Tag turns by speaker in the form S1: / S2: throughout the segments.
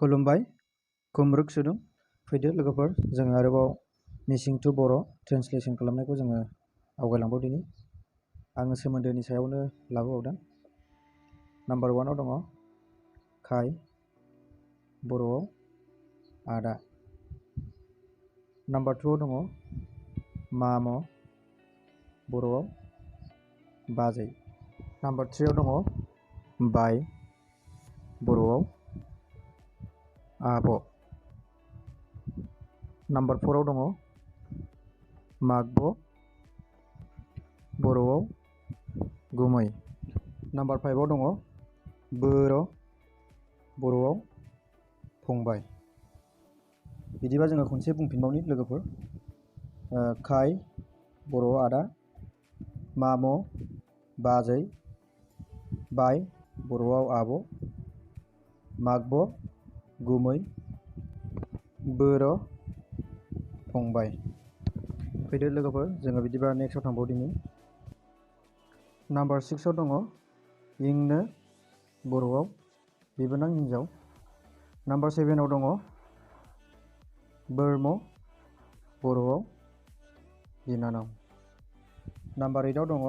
S1: खुलुमबाय कुमरुक सुदुं फैदो लोगोफोर जोङो आरोबाव मिसिं टु बर' ट्रेन्सलेसन खालामनायखौ जोङो आवगायलांबावदिनि आङो सोमोन्दोनि सायावनो लाबोबावदों। नाम्बार 1 आव दङ खाय बर'आव आदा। नाम्बार 2 आव दङ माम बर'आव बाजै। नाम्बार 3 आव दङ बाय बर'आव आब'। नाम्बार 4 आव दङ मागब बर'आव गुमै। नाम्बार 5 आव दङ बोर बर'आव फंबाय। बिदिबा जोङो खनसे बुंफिनबावनि लोगोफोर खाय बर'आव आदा, माम बाजै, बाय बर'आव आब', मागब गुमै, बोर फंबाय। फैदो लोगोफोर जोङो बिदिबा नेक्स्टआव थांबावदिनि। नाम्बार 6 आव दङ इंनो बर'आव बिबोनां हिन्जाव। नाम्बार 7 आव दङ बोरम बर'आव बिनानाव। नाम्बार 8 आव दङ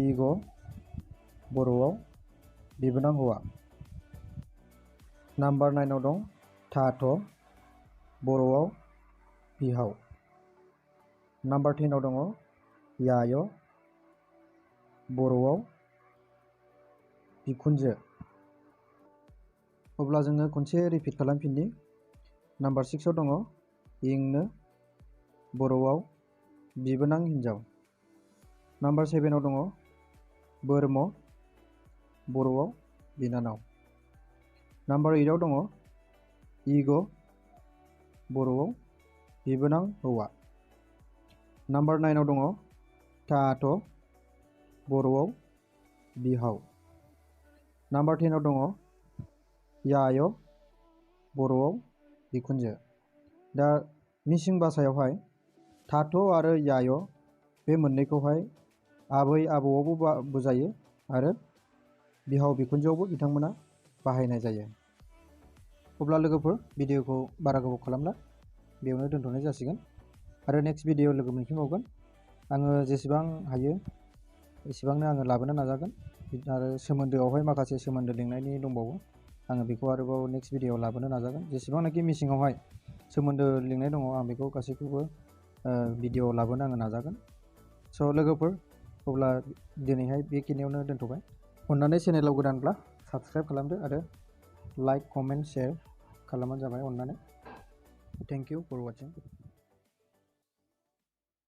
S1: इग बर'आव बिबोनां हौवा। नाम्बार 9 आव दं थाथ बर'आव बिहाव। नाम्बार 10 आव दङ याय बर'आव बिखुनजो। अब्ला जोङो खनसे रिपिट खालामफिननि। नाम्बार 6 आव दङ इंनो बर'आव बिबोनां हिन्जाव। नाम्बार 7 आव दङ बोरम बर'आव बिनानाव। नाम्बार 8 आव दङ इग बर'आव बिबोनां हौवा। नाम्बार 9 आव दङ थाथ बर'आव बिहाव। नाम्बार 10 आव दङ याय बर'आव बिखुनजो। दा मिसिं भाषायावहाय थाथ आरो याय बे मोननैखौहाय आबै आबौआवबो बुजायो आरो बिहाव बिखुनजोआवबो बिथांमोना बाहायनाय जायो। अब्ला लोगोफोर भिडिअखौ बारा गोबाव खालामला बेयावनो दोनथ'नाय जासिगोन आरो नेक्स्ट भिडिअ लोगो मोनफिनबावगोन। आङो जेसेबां हायो एसेबांनो आङो लाबोनो नाजागोन आरो सोमोन्दोआवहाय माखासे सोमोन्दो लिंनायनि दंबावो आङो बेखौ आरोबाव नेक्स्ट भिडिअआव लाबोनो नाजागोन। जेसेबांनाखि मिसिङावहाय सोमोन्दो लिंनाय दङ आं बेखौ गासैखौबो भिडिअआव लाबोनो आङो नाजागोन। स' लोगोफोर अब्ला दिनैहाय बेखिनियावनो दोनथ'बाय। अन्नानै चेनेलाव गोदानब्ला साबस्क्राइब खालामदो आरो लाइक कमेन्ट शेयार खालामबानो जाबाय अन्नानै। Thank you for वाचिं।